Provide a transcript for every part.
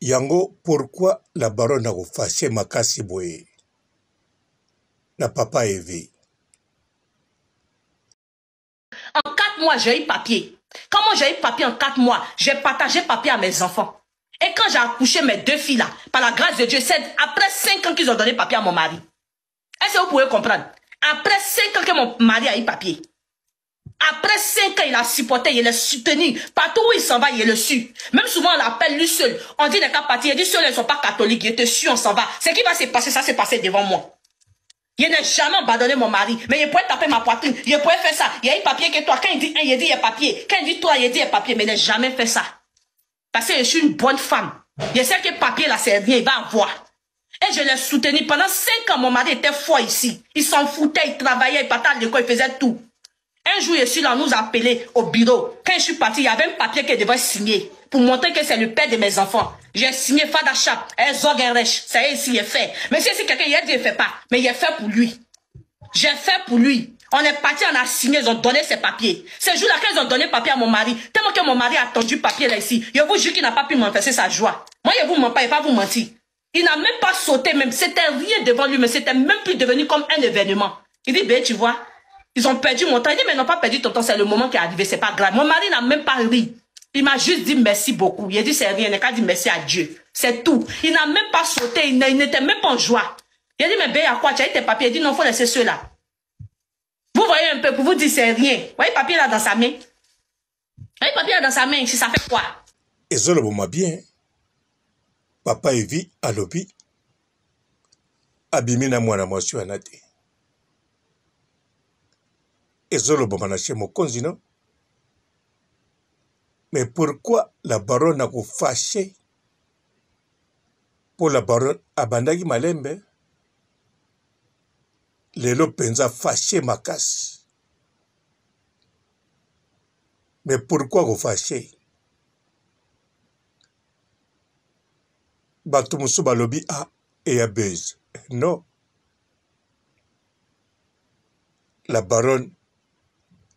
Yango pourquoi la baronne ako fache makasi boye na papa Evi? En 4 mois, j'ai eu papier. Comment j'ai eu papier en 4 mois J'ai partagé papier à mes enfants. Et quand j'ai accouché mes deux filles là, par la grâce de Dieu, c'est après 5 ans qu'ils ont donné papier à mon mari. Est-ce que vous pouvez comprendre Après 5 ans que mon mari a eu papier. Après 5 ans, il a supporté, il l'a soutenu. Partout où il s'en va, il le suit. Même souvent, on l'appelle lui seul. On dit n'est qu'à partir. Il dit seul, ils ne sont pas catholiques. Il te suit, on s'en va. Ce qui va se passer, ça s'est passé devant moi. Je n'ai jamais abandonné mon mari. Mais il pourrait taper ma poitrine. Il pourrait faire ça. Il y a eu papier que toi. Quand il dit un, il dit il y a papier. Quand il dit toi, il dit il y a papier. Mais il n'a jamais fait ça. Parce que je suis une bonne femme. Je sais que papier là, c'est rien. Il va avoir. Et je l'ai soutenu. Pendant cinq ans, mon mari était fort ici. Il s'en foutait, il travaillait, il partait à l'école, il faisait tout. Un jour, je suis là, on nous a appelés au bureau. Quand je suis parti, il y avait un papier qu'il devait signer pour montrer que c'est le père de mes enfants. J'ai signé Fada Chap, Ça y est, ici, il est fait. Mais si c'est quelqu'un, il a dit, il ne fait pas. Mais il est fait pour lui. J'ai fait pour lui. On est parti, on a signé, ils ont donné ses papiers. Ce jour-là, quand ils ont donné papier à mon mari, tellement que mon mari a attendu papier là ici, je vous jure qu'il n'a pas pu manifester sa joie. Moi, je vous mens pas, il va pas vous mentir. Il n'a même pas sauté, même. C'était rien devant lui, mais c'était même plus devenu comme un événement. Il dit, ben, tu vois, ils ont perdu mon temps. Il dit, mais ils n'ont pas perdu ton temps, c'est le moment qui est arrivé, c'est pas grave. Mon mari n'a même pas ri. Il m'a juste dit merci beaucoup. Il a dit, c'est rien, il n'a qu'à dire merci à Dieu. C'est tout. Il n'a même pas sauté, il n'était même pas en joie. Il a dit, mais ben, à quoi Tu as eu tes papiers. Il dit, non, il faut laisser ceux-là. Vous voyez un peu, pour vous dire, c'est rien. Vous voyez papier là dans sa main. Vous voyez papier là dans sa main, si ça fait quoi Ezoloboma bien. Papa Evi alobi abimi na mwana mwasi wana te. Ezolobama na chez mokonzi no? Mais pourquoi la baronne ako fâche? Po la baronne abandaki malembe lelo penza fâche makasi. Mais pourquoi ko fâche? Bato mosusu balobi ah eya buzz. Non. La baronne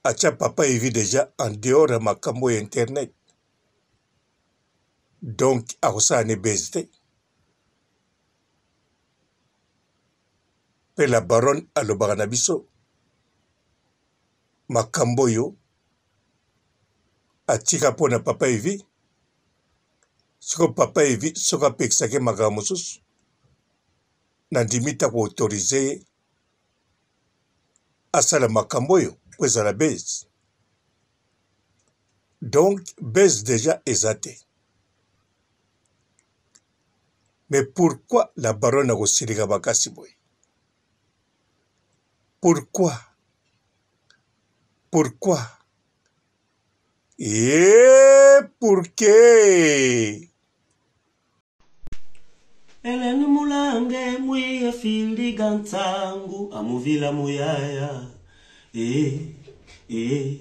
atia papa Evi deja en dehors ya makambo ya internet. Donc akosala ne buzz te. Pe la baronne alobaka na biso makambo oyo atika mpo na papa Evi. Siko papa Evi soki apekisaki makambo mosusu nandimi ta ko autoriser ye asala makambo oyo mpo ezala base. Donc base deja eza te. Mais pourquoi la baronne akosilika makasi boye? Pourquoi? Pourquoi? Et pourquoi? Eleni Mulange mwiye filiga ntsangu amuvila muyaya eh, eh,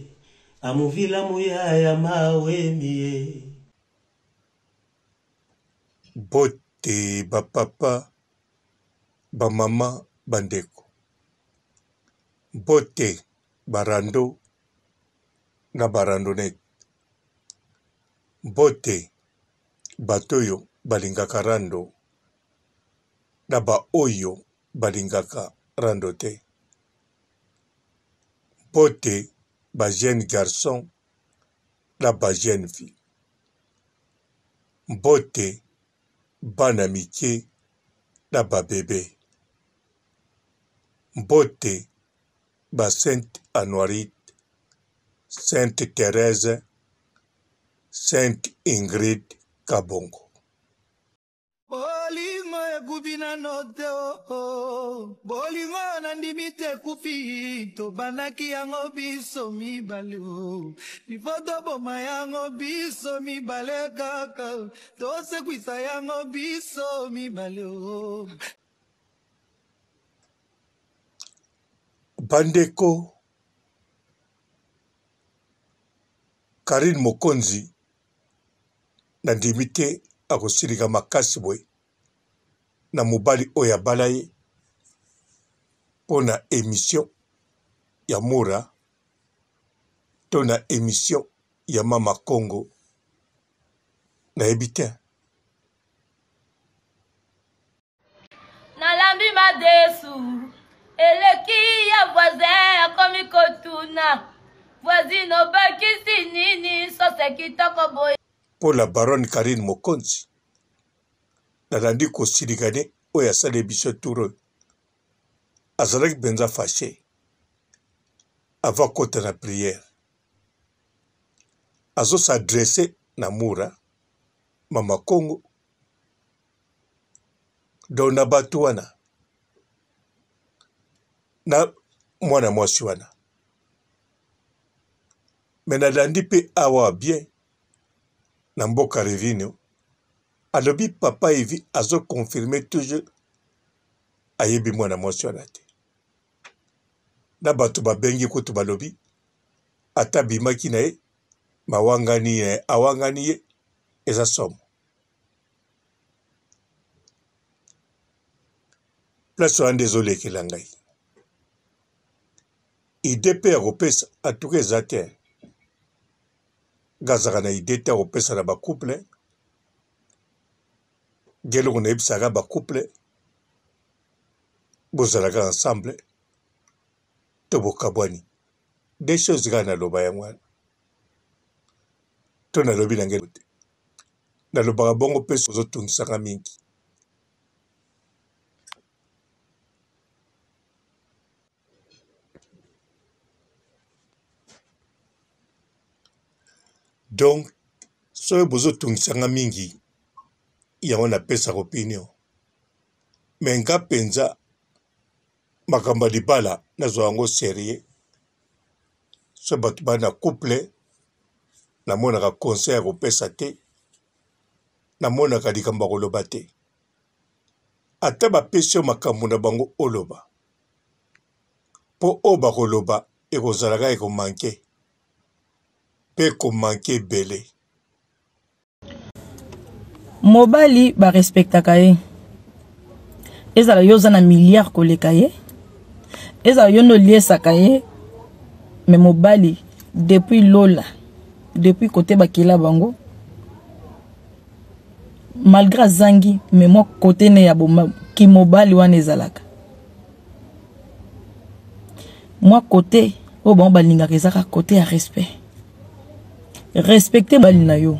amuvila muyaya mawe mie Bote ba papa, ba mama, ba ndeko. Mbote ba rando na ba randonnette. Mbote bato oyo balingaka rando na ba oyo balingaka rando te. Mbote ba jeunes garçons na ba jeunes filles. Mbote bana mike na ba bebe. Mbote ba Sainte Anuarite, Sainte Therèse, Sainte Ingrid Kabongo. Bolingo ekufi nano te oh, oh. Bolingo nandimi te ekufi tobandaki yango biso mibale oh. Ifo toboma yango biso mibale kaka tosekwisa yango biso mibale oh. Bandeko, Carine Mokonzi nandimi te akosilika makasi boye na mobali oyo abala ye mpo na emission ya Mura to na emission ya Mama Kongo nayebi te. madesu eleki ya voisin akomi kotuna voisine obakisi nini sose kitoko boye. Mpo la baronne Carine Mokonzi nalandi kosilika ne oyo asali biso tour oyo azalaki mpenza fache avant akota na prière azo s'adresse na Mura mama Kongo donc na bato wana na mwana mwasi wana me nalandi mpe awa bien na mboka Revino alobi papa Evi azo confirme toujours ayebi mwana mwasi wana te na bato babengi kutu balobi ata abimaki na ye mawangani ye awangani ye eza somo place wana nde ezolekela ngai ide mpe ya kopesa atuka eza te nga azalaka na ide te ya kopesa na bacouple nge eloko nayebisaka bacouple bozalaka ensemble to bokabwani de choses kaka naloba yango wana to nalobi na nge te nalobaka bongo mpe ozotungisaka mingi donc soki bozotungisa nga mingi yango napesaka opinion me nga mpenza makambo ya libala nazwa yango serieux so bato ba na couple namonaka conseil ya kopesa te namonaka likambo ya koloba te ata bapesi yo makambo na bango oloba mpo oyo bakoloba ekozala kaka ekomanke mpe ekomanke ebele. Mobali ba respectaka ye ezala yo oza na milliard koleka ye ezala yo nde oliesaka ye me mobali depuis lola depuis kote bakela bango malgré azangi me mwa kote ne ya kimobali wana ezalaka mwa kote oyo bango balingaka ezaka kote ya respect respecte mobali na yo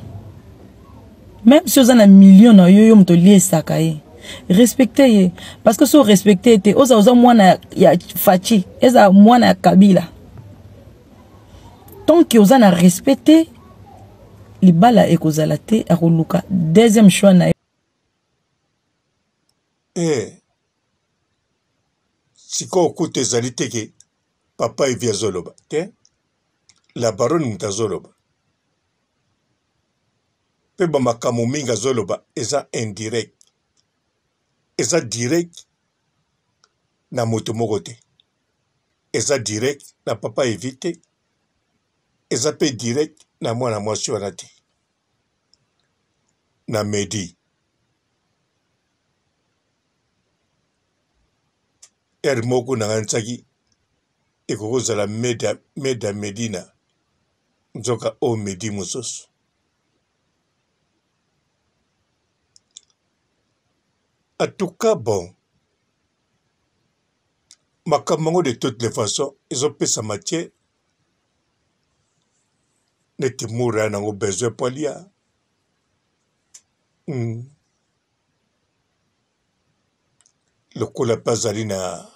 meme si oza na million na yo yo moto oliesaka ye respecte ye parce que so respecte ye te oza oza mwana ya faci eza mwana ya kabila tant que oza na respect te libala ekozala te akoluka deuxième choix na ye eh. Sikoyo kutu ezali te ke papa Evi azoloba te la baronne moto azoloba pe ba makambo mingi azoloba eza indirect eza direct na moto moko te eza direct na papa Evi te eza pe direct na mwana mwasi wana te na Medi Heure moko nakanisaki ekoki kozala meda, meda medina nzoka oyo medi mosusu. En tout cas bon makambo yango de toutes les façons ezopesa matière neti mura ya nango besoin po alia mm. Lokola pe azali na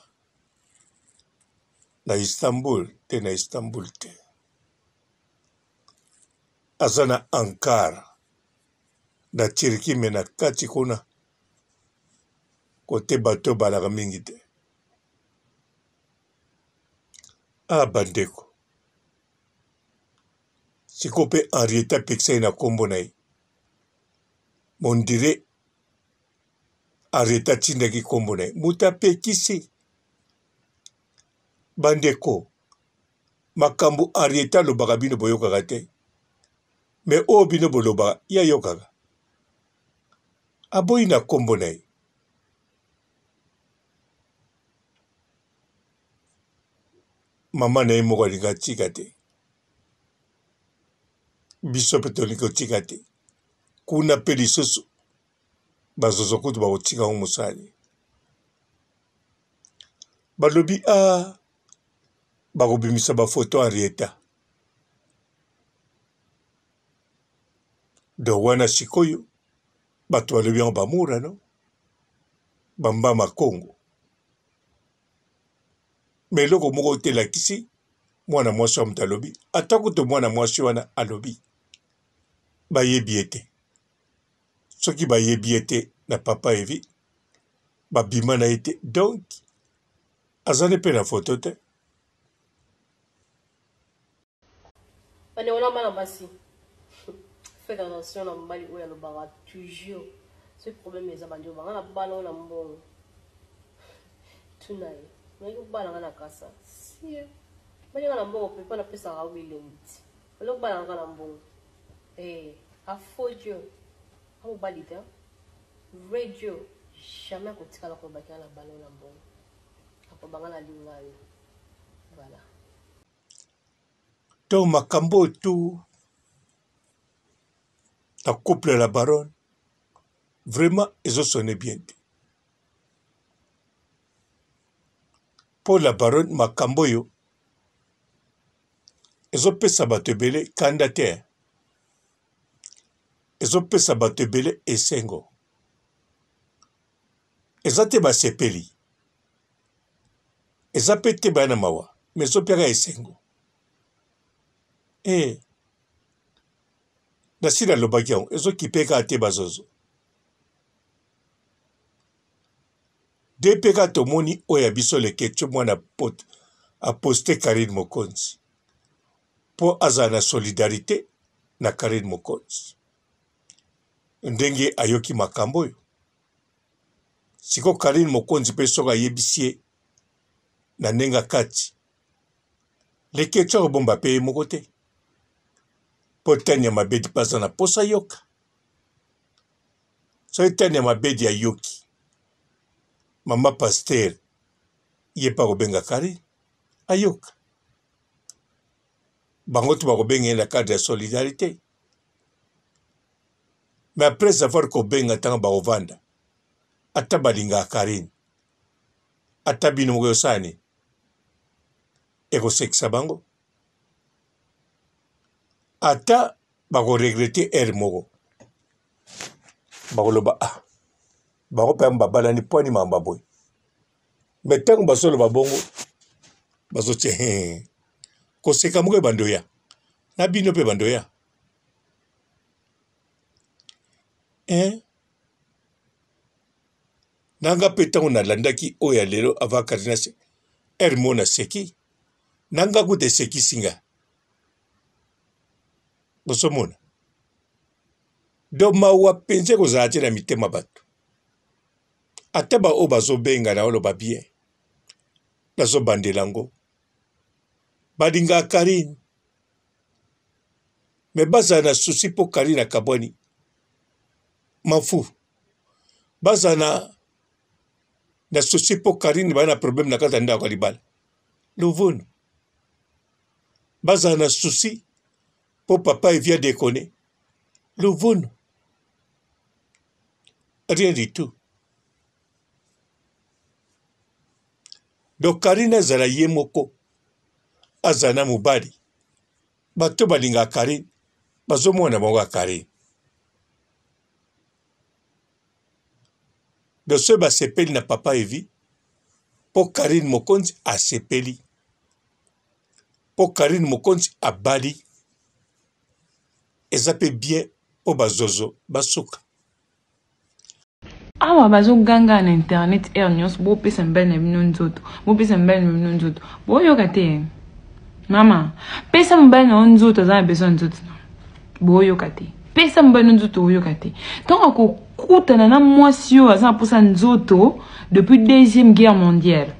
na Istanbul te na Istanbul te aza na Ankara na Turquie me na kati kuna kote bato balaka mingi te ah bandeko sikoyo mpe Henrietta apekisa ye na nkombo na ye mondire Arrete atindaki kombo na ye moto apekisi bandeko makambo Henrietta alobaka bino boyokaka te me oyo bino bolobaka ye ayokaka aboyi na kombo na ye mama na ye moko alingi atika te biso mpe tolingi kotika te kuna mpe lisusu bazozo kutu bakotika yango mosali. Balobi ah bakobimisa ba photo Henrietta. Donc wana sikoyo bato balobi yango bamura no bambama Congo. Mais eloko moko te elakisi mwana mwasi wa moto alobi, ata kutu mwana mwasi wana alobi bayebi ye te. Soki bayebi ye te na papa Evi babima na ye te donc azali mpe na foto te. Bandeko na bana basi, faites attention na mobali oyo alobaka toujours soki problème eza bandi obanga na bala oyo na mbongo tuna ye nayaki kobala nga na kasa sie bali nga na mbongo mpe mpo napesaka yo bilengi ti bali kobala nga na mbongo eh, afo dieu amobali te vrai dieu jamais akotikala kolobaki nga na bala oyo na mbongo akobanga na linga yo voilà. Donc makambo oyo tout na couple la baronne vraiment ezo sonne bien te mpo la baronne makambo oyo ezopesa bato ebele kanda te ezopesa bato ebele esengo eza te basepeli eza pe te baya na mawa mais ezopiaka esengo eh nasi nalobaki yango ezokipe kaka te bazozo DPK tomoni oyo ya biso leketshou mwana pot aposte Carine Mokonzi mpo azala na solidarite na Carine Mokonzi ndenge ayoki makambo oyo Sikoyo Carine mokonzi pe soki ayebisi ye na ndenge akati leketshou akobomba pe ye moko te po tania mabedi pe aza na posa ayoka soki tania mabedi ayoki mama pasteur ye pe akobenga Carine ayoka bango to bakobenga ye na cadre ya solidarite mais après avoir kobenga ntango bakovanda ata balingaka Carine ata bino moko osala nini ekosekisa bango ata bakoregrete heure moko bakoloba ah bango mpe babalani pwani mamba boye me ntango bazoloba bongo bazotie koseka moko ebando ya na bino mpe bando ya eh? Na nga pe tango na landaki oyo ya lelo avant cardinal heure moko na seki na nga kutu esekisi nga bozomona donc mawa mpenza ekozala te na mitema bato ata baoyo bazobenga na oloba bien nazobandela yango balingaka karine me bazala na susi mpo karine akabwani mafu bazala na na souci mpo Carine baa na problème na kati ya ndako ya libala luvunu bazala na souci mpo papa evia decone luvunu rien du tout donc Carine azala ye moko azala na mobali bato balingaka Carine bazomona bango ya Carine Donc soki basepeli na papa Evi po Carine Mokonzi asepeli po Carine Mokonzi abali eza pe bien po ba zozo basuka. Awa bazo ganga na internet heure nionso bo pesa mibali na bino nzoto bo pesa mibali na bino nzoto boyoka te mama pesa mobali na yo nzoto aza na besoin ya nzoto na boyoka te pesa mobali na nzoto oyoka te ntango akokutana na mwasi oyo aza na mposa nzoto depuis deuxième guerre mondiale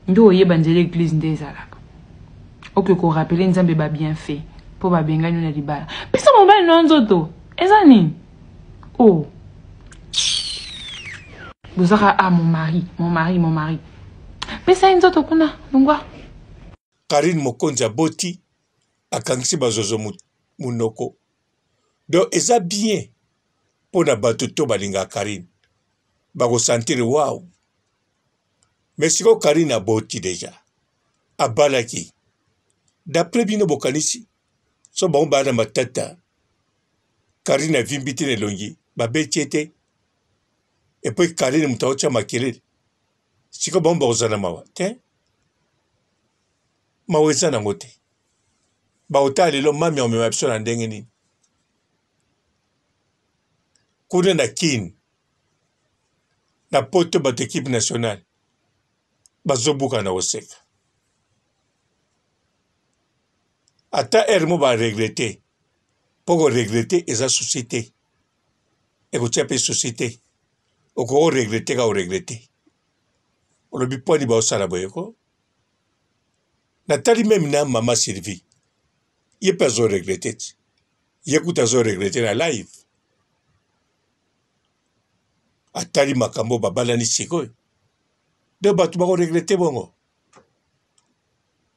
nde oyeba nzela eglise nde ezalaka oke korapele nzambe babienfait mpo babengani na libala pesa mobali na nzoto eza nini oh bozaka ah mon mari mon mari mon mari pesa ye nzoto kuna longwa Carine Mokonzi aboti akangisi ba zozo munoko donc eza bien pona bato to balingaka Carine bako sentir waouh. Mais sikoyo Carine aboti deja abalaki d'après bino bokanisi so bango baa na matata Carine avimbi te na elongi babeti ye te epuis Carine moto aotya makelele sikoyo bango bakozala na mawa te mawa eza nango te baotala lelo mami akomema biso na ndenge nini kuna na kin na poto bato ekipe nationale bazobuka na koseka ata heure mo baregrete mpo koregrete eza susi te ekotia mpe susi te okoki koregrete ka koregrete olobi pwani baosala boye ko natali meme na mama sylvie ye mpe azoregrete ti ye kuta azoregrete na live atali makambo babalani sikoyo nde bato bakoregrete bongo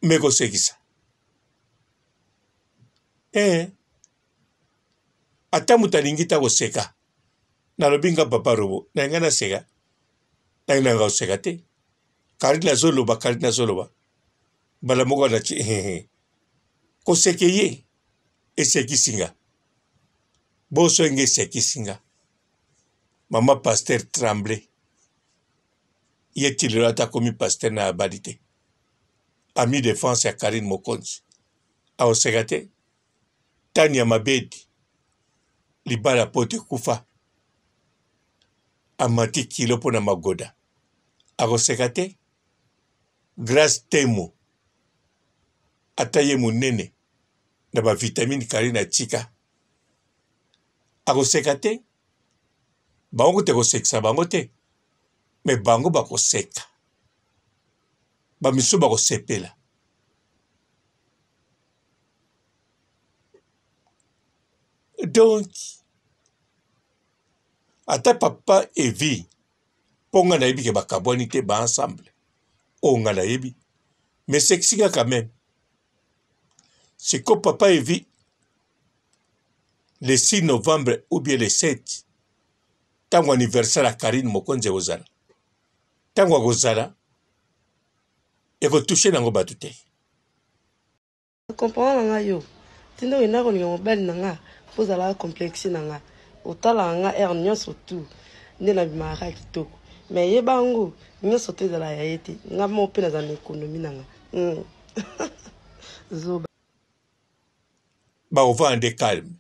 me kosekisa ee ata moto alingi ta koseka nalobi nga papa robo na ngai naseka nalingi nanga koseka te karine azoloba karine azoloba mbala moko nati koseke ye esekisi nga boso enge esekisi nga mama pasteur tremble ye ti lelo ata akomi pasteur na abali te ami defense ya karine mokonzi akoseka te tania mabedi libala poto ekufa amati kilo mpo na magoda akoseka te grace temo ata ye monene na ba vitamine karine atika akoseka te bango kutu ekosekisa bango te me bango bakoseka bamisusu bakosepela donc ata papa evi mpo nga nayebi ke bakabwani te ba ensemble oyo nga nayebi mais sekisi nga quand même siko papa evi le 6 novembre ou bien le 7 ntango anniversaire ya karine mokonzi ekozala ntango akozala ekotouche nango bato te Comprendre na nga yo ti nde okenda kolinga mobali na nga mpo ozalaka complexe na nga otalaka nga heure nyonso tout nde nabimaka kaka kitoko mais yeba yango nyonso to ezala ya ye te nga moko mpe nazala na économie na nga mm. zoba Bakovanda nde calme,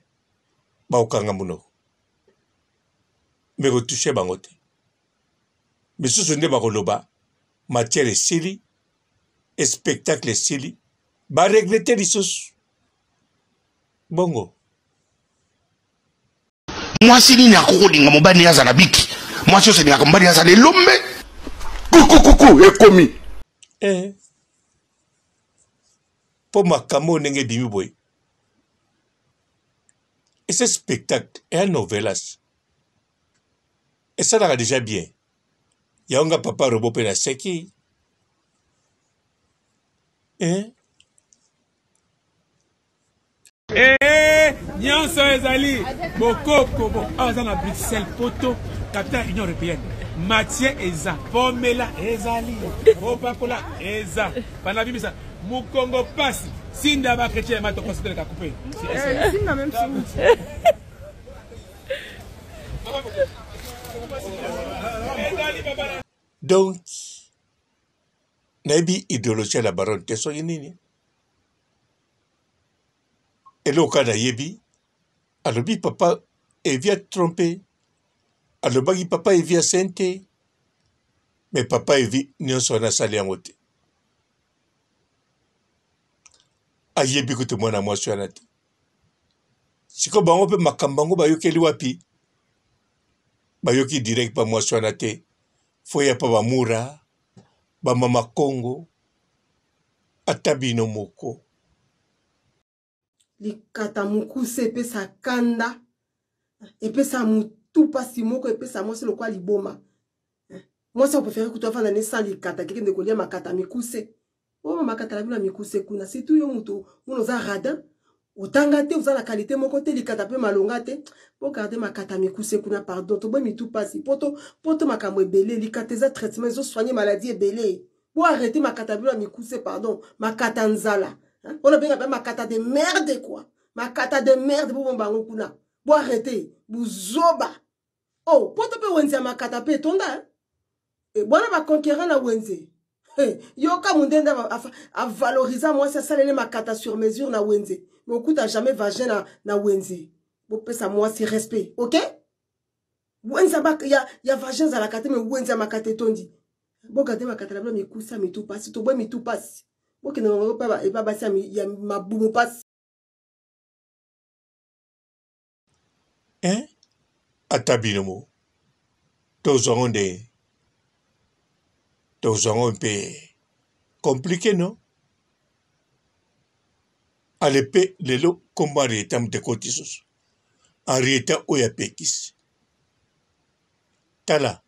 bakokanga monoko, mais kotouche bango te. Misusu nde bakoloba matière esili, spectacle esili, ba regrette lisusu bongo. Mwasi nini akoki kolinga mobali naye azala biki? Mwasi nyonso alingaka mobali naye azala elombe. Kukukuku ekomi. Eh. Mpo makambo oyo ndenge ebimi boye ese spectacle eya novelas esalaka deja bien yango nga papa robo mpe naseki eh? Eh, nyonso ezali bokoko bo awa aza na bruxelles poto capitaine ya union européenne matie eza pomela ezali bopakola eza bana bimisa mukongo pasi sinda ba chrétien ma toko siteleka coupe eh, sinda même Donc nayebi ideologie ya la baronne te soki nini eloko kaka nayebi alobi papa evi atrompe alobaki papa evi asente me papa evi nyonso wana asali yango te ayebi kutu mwana mwasi wana te sikoyo bango mpe makambo yango bayokeli wapi bayoki direct pa mwasi wana te fo ya pa bamura bamama kongo ata bino moko Likata mokuse epesa kanda, epesa mutu pasi moko, epesa mwasi lokola liboma. Mwasi akoprefere kutu afanda ne sans likata kekende kolia makata mikuse. Oyo makata na bino ya mikuse kuna, surtout yo mutu muna oza radin. Otanga te, oza na qualité moko te, likata pe malonga te. Bo garder makata mikuse kuna pardon, toboyi mitu pasi. Poto poto makambo ebele, likata eza traitement ezo soigner maladie ebele. Bo arrêter makata bino ya mikuse pardon, makata nzala. Hein? Ona benga pe makata de merde quoi. Makata de merde bo bomba yango kuna. Bo arrêter buzoba. Oh, poto pe wenze ya makata pe etonda hein? E, bwana ba conquérant na wenze. Hey, yoka mundende avalorisa mwasi asalele makata sur mesure na wenze. Mais okuta jamais vagin na, na wenze. Bopesa mwasi respect, ok? Wenze ba, ya, ya vagin ezalaka te mais wenze ya makata etondi. Bogade makata na bino mikusa mitu pasi, toboyi mitu pasi. Bokende bango epa basi ya mabumu pasi. Hein? Ata bino moko. Tozwa ngo nde tozwa ngo mpe compliqué non? Ale mpe lelo nkombo Henrietta moto ekoti lisusu. Henrietta oyo apekisi. Tala.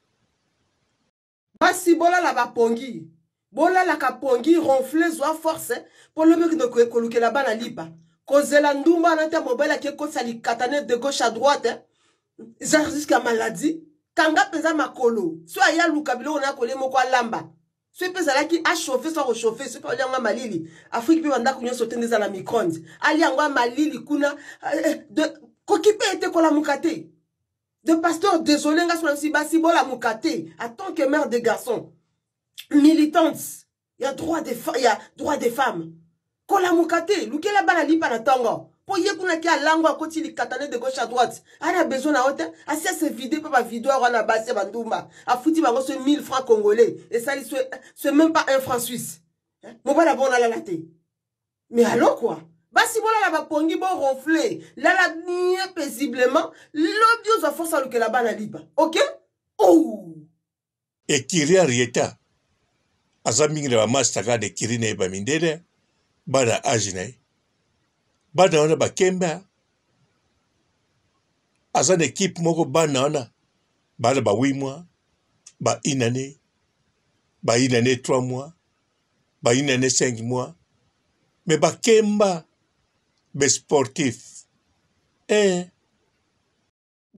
Basi bolala ba pongi. Bolalaka pongi ronfle zwa force po lobi okende kolukela bana lipa. Kozela ndumba wana te mobali ake kotisa likata ne de gauche à droite eza risque ya maladie. Kanga mpenza makolo so aye aluka biloko na kolie moko alamba soki mpe ezalaki achauffe so akochauffe soki mpe alia yango ya malili afrike mpe bandako nyonso te nde eza na micronde alia yango ya malili kuna eh, eh, kokipe ete kolamuka te De pasteur désolé nga sona si basi bolamuka te en tant que mère de garçon militante ya droit des ya droit des femmes kolamuka te lukela bana lipa na tongo mpo ye kuna ke alango akoti likatane de gauche à droite ana besoin na yo te asi ase vide mpe bavideo wana basi ya bandumba afuti bango so 1000 francs congolais esali so même pas un franc suisse mobali abona alala te Mais alors quoi basi bolala bapongi bo ronfle lala bien paisiblement lobi ozwa force alukela bana lipa ok oh. Ekiri Henrietta aza mingi na bamasta kaka na ekiri na ye bamindele bana age na ye bana wana bakemba aza na ekipe moko bana wana bana ba 8 mois ba une année ba une année 3 mois ba une année 5 mois mais bakemba be sportif eh.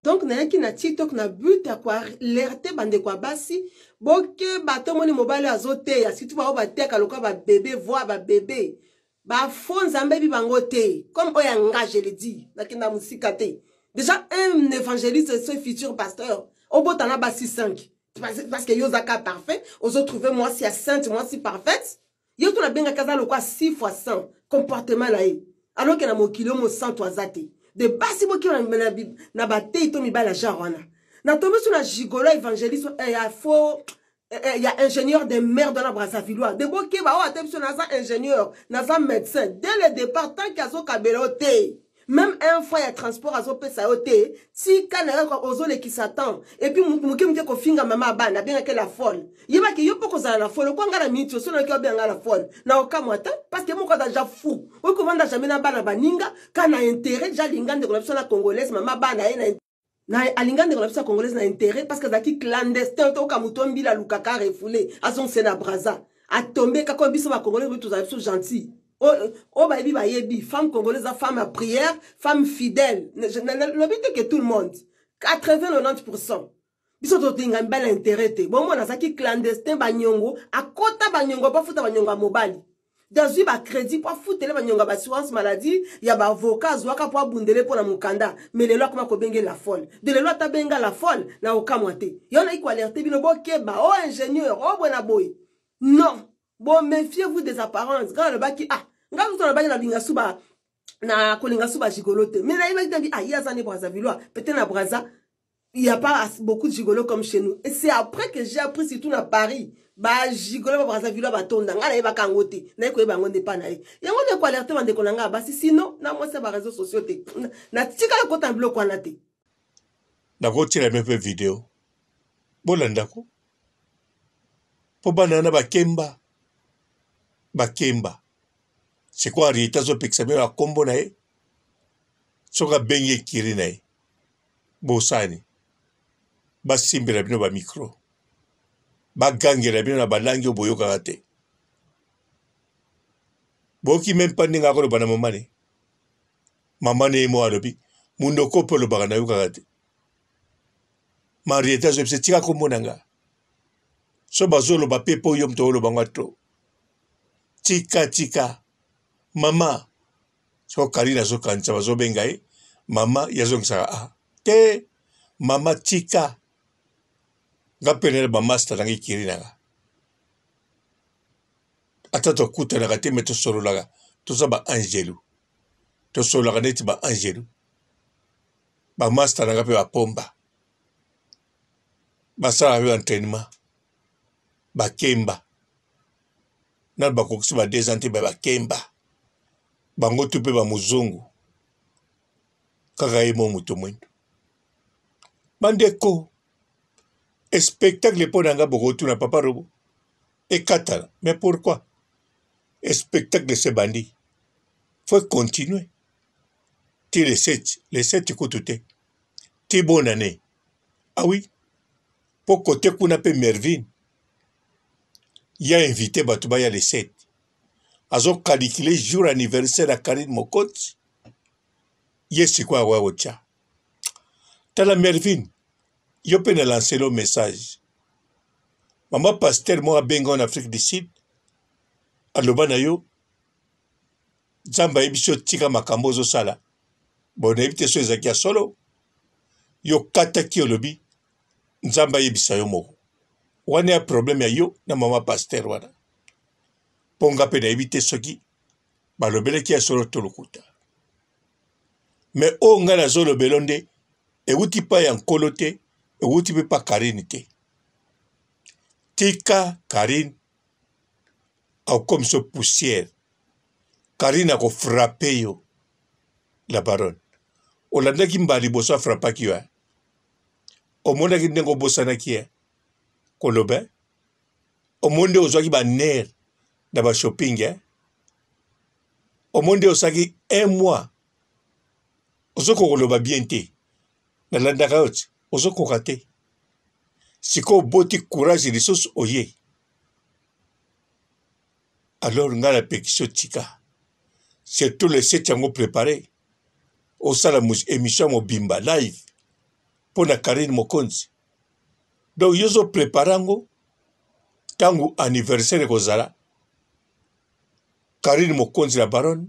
Donc nayaki na tiktok na but ya koalerte bandeko ya basi bokeba tomoni mobali azoteya surtout baoyo bateyaka lokola babebe voi babebe bafo nzambe ebi bango te comme oyo ya nga je le dis nakenda mosika te déjà un évangéliste ce futur pasteur obota na basi 5 parce que yo oza ka parfait ozotrouve mwasi ya sainte mwasi parfaite ye to nabengaki aza lokwa 6 fois 100 comportement na ye alors ke na mokili oyo mosantu aza te de basi bokima na bateyi to mibali ya genre wana natombi so na gigolo évangéliste eh, ya faux eh, eh, ya ingénieur de merde wana brazzavillois de bokeba oyo ata biso naza ingénieur naza médecin dès le départ tant ke azokabela yo te meme un fois ya transport azopesa yo te tika na yo ozolekisa temps epuis moke moke kofinga mama ya bana abengaki la folle yebaki yo mpo kozala na folle okwa nga na miniti oso nayoki obenga nga la folle na okamwa te parce que moko aza ja fou oyi kovanda jamais na bana baninga ka na intérêt ja alinga ndeko na biso na congolaise mama bana ye na na alinga ndeko na biso ya congolaise na intérêt parce que azalaki clandestin toyoka moto mbila alukaka refoule azongise na braza atombe kaka biso bacongolais oyo tozala biso gentil oyo bayebi bayebi femme congolaise aza femme ya prière femme fidèle lobi te ke tout le monde 80 90 pourcent biso tolinga mibali ya intérêt te bomona azalaki clandestin banyongo akota banyongo bafuta banyongo ya mobali azwi bacrédit mpo afutele banyongo ya baassurance maladie ya baavocat azwaka mpo abundele mpo na mokanda me lelo akoma kobenge la folle de lelo ata benga la folle na okamwa te yo nayi koalerte bino bokeba o oh, ingénieur o oh, boye na boye non bo méfiez vous des apparences ngai nalobaki ah ngai moto nalobaki nalinga su ba na kolinga su bagigolo te mais nayebaki nabi ah ye aza ne brazzavillois peut-être na braza il n'y a pas beaucoup de gigolos comme chez nous. Et c'est après que j'ai appris, surtout à Paris, ba gigolo ba Brazzaville ba tonda nga nayebaka yango te naye koyeba yango nde pa na ye yango nde koalerte bandeko na ngai basi sino na mwasi ya ba réseaux sociaux te natikala kota na biloko wana te nakotiela bino mpe video bolandako mpo bana wana bakemba bakemba sikoyo ariete azopekisa bino na nkombo na ye soki abengi ekiri na ye bosani basimbela bino ba micro bagangela bino na balangi oyo boyokaka te boyoki meme pa ndenge akoloba na mama ne. Mama na ye moko alobi munoko mpe olobaka nayokaka te. Marieta azoyebisa tika kombo na nga. So bazoloba mpe mpo yo moto oloba ngo trop. Tika tika mama soko Karine azokanisa bazobenga ye mama ye azongisaka ah te mama tika nga mpe na bamasta na nga ekiri na nga ata tokutanaka te me tosololaka toza ba angelu tosololaka neti ba angelu bamasta na nga mpe bapomba basalaka mpe baentrainement bakemba nanu bakokisi ba deux ans te bakemba bango tu mpe bamozungu kaka ye mo moto mwindo bandeko espectacle mpo na nga bokotuna papa robo ekatana mais pourquoi espectacle se bandi faut continuer ti le 7 le 7 kutu te ti bonne année ah oui mpo kote kuna mpe mervine ya invité bato baya le 7 azokalikile jour anniversaire ya karine mokonzi ye sikoyo akoya kotya tala mervine yo mpe na lancelo message mama pasteur moko abenga na afrique du sud aloba na yo nzambe ayebisi yo tika makambo ozosala bon nayebi te so ezalaki ya solo yo kataki olobi nzambe ayebisa yo moko wana ya problème ya yo na mama pasteur wana mpo nga mpe nayebi te soki balobelaki ya solo to lokuta me oyo ngai nazolobelo nde ewuti pa ya nkolo te ewuti mpe pa karine te tika karine akokomisa poussière karine akofrape yo la baronne olandaki mbala liboso afrapaki yo omonaki ndenge obosanaki ye koloba omoni nde ozwaki banere na bashopping eh? omoni nde osalaki un mois ozokoka koloba bien te nalandaka yo ti ozokoka te sikoyo oboti courage lisusu oye alors ngai napekisi yo tika surtout le set yango prépare osala émission mobimba live mpo na Karine Mokonzi donc yo ozo prépare yango ntango anniversaire ekozala Karine Mokonzi la baronne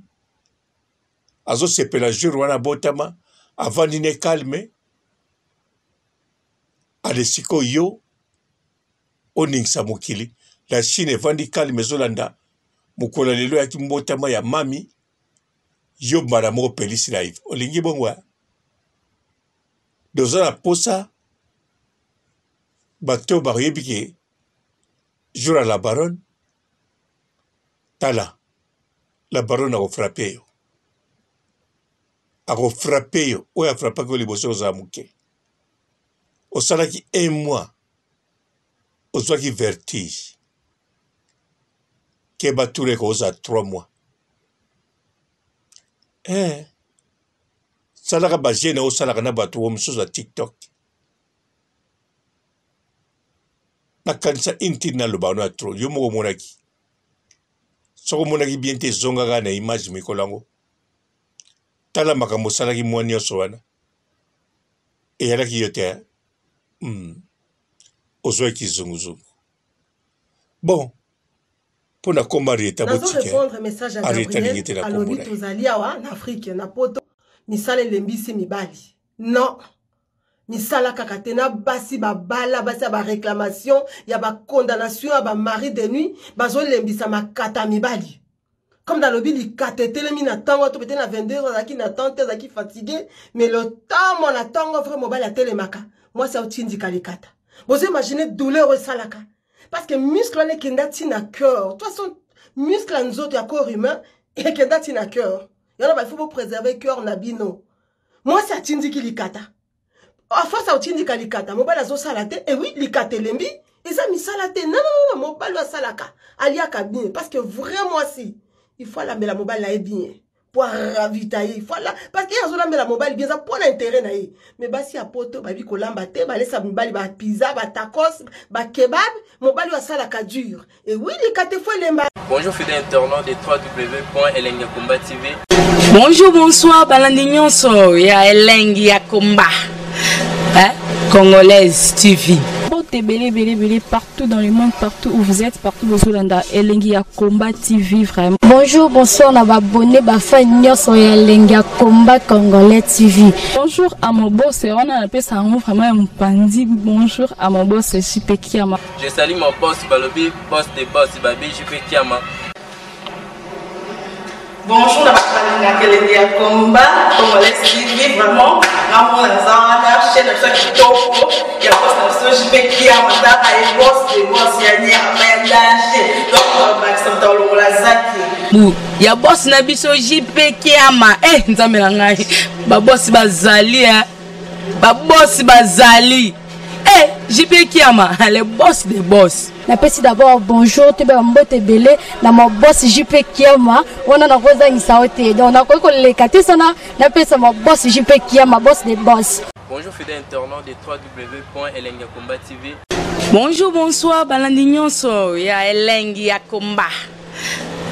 azosepela jour wana abotama avandi ne calme ale sikoyo yo oningisa mokili la Chine evandi calme ezolanda mokolo ya lelo yaki mbotama ya mami yo mbala moko pelisi live olingi bongo ya doza na posa bato oyo bakoyebi ke jour ya la baronne tala la baronne akofrape yo akofrape yo oyo afrapaki yo liboso ozala moke osalaki un mois ozwaki vertige keba tour ekozala 3 mois eh salaka ba jeune osalaka na bato oyo mosusu ya tiktok nakanisa inti naloba wana ya trop yo moko omonaki soki omonaki bien te ezonga kaka na image mikolo yango tala makambo osalaki mwa nyonso wana eyalaki yo te hmm. ozwaki zunguzungu bon mpo na kombo Arieta nazo botika répondre message ya Arieta Gabriel alingi te na kombo alobi na ye. tozali awa na Afrique na poto misala elembisi mibali non misala kaka te na basi babala basi ya baréclamation ya bacondamnation ya bamari de nuit bazolembisa makata ya mibali comme nalobi likata etelemi na ntongo to pete na 22 heures azalaki na temps te azalaki fatigue mais lotomo na ntongo vrai mobali atelemaka mwasi aotindika likata bozo imagine douleur oyo esalaka parce que muscle wana ekenda ti na cœur toute façon muscle ya nzoto ya corps humain ekenda ti na cœur yango ba faut bopréserve cœur na bino mwasi atindiki likata a force otindika likata mobali azosala te ewi likata elembi eza misala te nananana mobali oyo asalaka aliaka bien parce que vrai mwasi il faut alambela mobali na ye bien. po aravitaye voilà parce que ye azolambela mobali bien eza mpo na intérêt na ye me basi ya poto bayebi kolamba te balesa mibali bapiza batacos bakebab mobali oyo asalaka dur e wi likate fo elemba. Bonjour fidèle internaute de www.elengiyakomba TV. Bonjour, bonsoir, balandi nyonso ya elengi ya komba. Hein? Congolaise TV. Mbote ebele ebele ebele partout dans le monde, partout où vous êtes, partout bozolanda elengi ya combat TV vraiment. Bonjour, bonsoir na ba abonné ba fan nyonso ya elengi ya combat congolais TV. Bonjour à mon boss, wana napesa yango vraiment ya mopanzi. Bonjour à mon boss JP Kiama. Je salue mon boss balobi boss de boss babi JP Kiama. Bonjour na bato balingaka elengi ya combat congolais TV vraiment ngamona naza wana chaîne na biso ya kitoko ya boss na biso JP Kiama tala ye boss de boss ya nyama ya danger donc bakisa moto alongola zaki bu ya boss na biso JP Kiama eh nzambe na ngai ba boss bazali eh ba boss bazali eh JP Kiama le boss de boss. Napesi d'abord bonjour toyeba mbote ebele na ma boss JP Kiama wana nakozangisa yo te donc nakoki koleka te sana napesa ma boss JP Kiama boss de boss. Bonjour fidèle internaute de www.elengiyakomba TV. Bonjour, bonsoir, balandi nyonso ya elengi ya komba.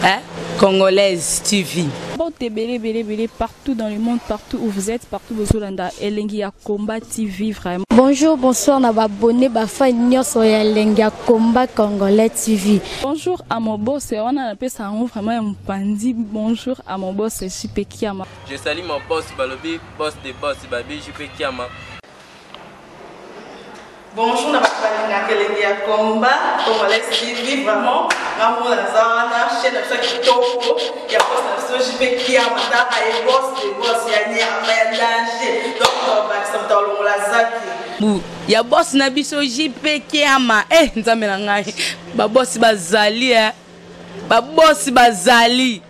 Hein? Congolaise TV. Mbote ebele ebele ebele partout dans le monde, partout où vous êtes, partout bozolanda elengi ya combat TV vraiment. Bonjour, bonsoir na ba abonné ba fan nyonso ya elengi ya combat congolais TV. Bonjour à mon boss, wana napesa yango vraiment ya mopanzi. Bonjour à mon boss JP Kiama. Je salue mon boss balobi boss de boss babi JP Kiama. Bonjour na bato balingaka elengi ya combat congolais TV vraiment ngamona naza wana chaîne na biso ya kitoko ya boss na biso JP Kiama tala ye boss de boss ya nyama ya danger donc bakisa moto alongola zaki bu ya boss na biso JP Kiama eh nzambe na ngai ba boss bazali eh ba boss bazali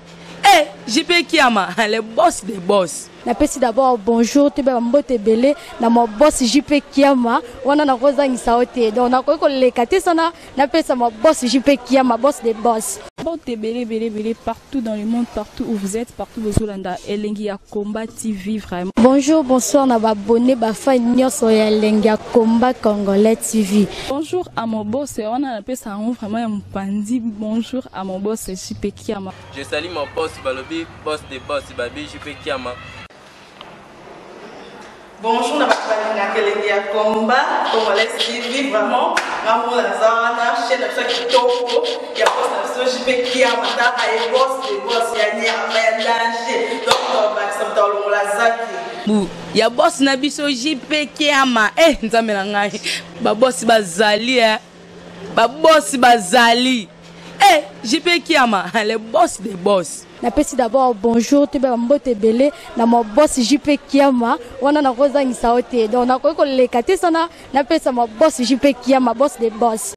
eh JP Kiama le boss de boss. Napesi d'abord bonjour toyeba mbote ebele na ma boss JP Kiama wana nakozangisa yo te donc nakoki koleka te sana napesa ma boss JP Kiama boss de boss. Mbote ebele ebele ebele partout dans le monde, partout où vous êtes, partout bozolanda elengi ya combat TV vraiment. Bonjour, bonsoir na ba abonné ba fan nyonso ya elengi ya combat congolais TV. Bonjour à mon boss, wana napesa yango vraiment ya mopanzi. Bonjour à mon boss JP Kiama. Je salue mon boss balobi boss de boss babi JP Kiama. Bonjour na bato balingaka elengi ya combat congolais TV vraiment ngamona naza wana chaîne na biso ya kitoko ya boss na biso JP Kiama tala ye boss de boss ya nyama ya danger donc bakisa moto alongola zaki bu ya boss na biso JP Kiama eh nzambe na ngai ba boss bazali eh ba boss bazali eh JP Kiama le boss de boss. Napesi d'abord bonjour toyeba mbote ebele na ma boss JP Kiama wana nakozangisa yo te donc nakoki koleka te sana napesa ma boss JP Kiama boss de boss.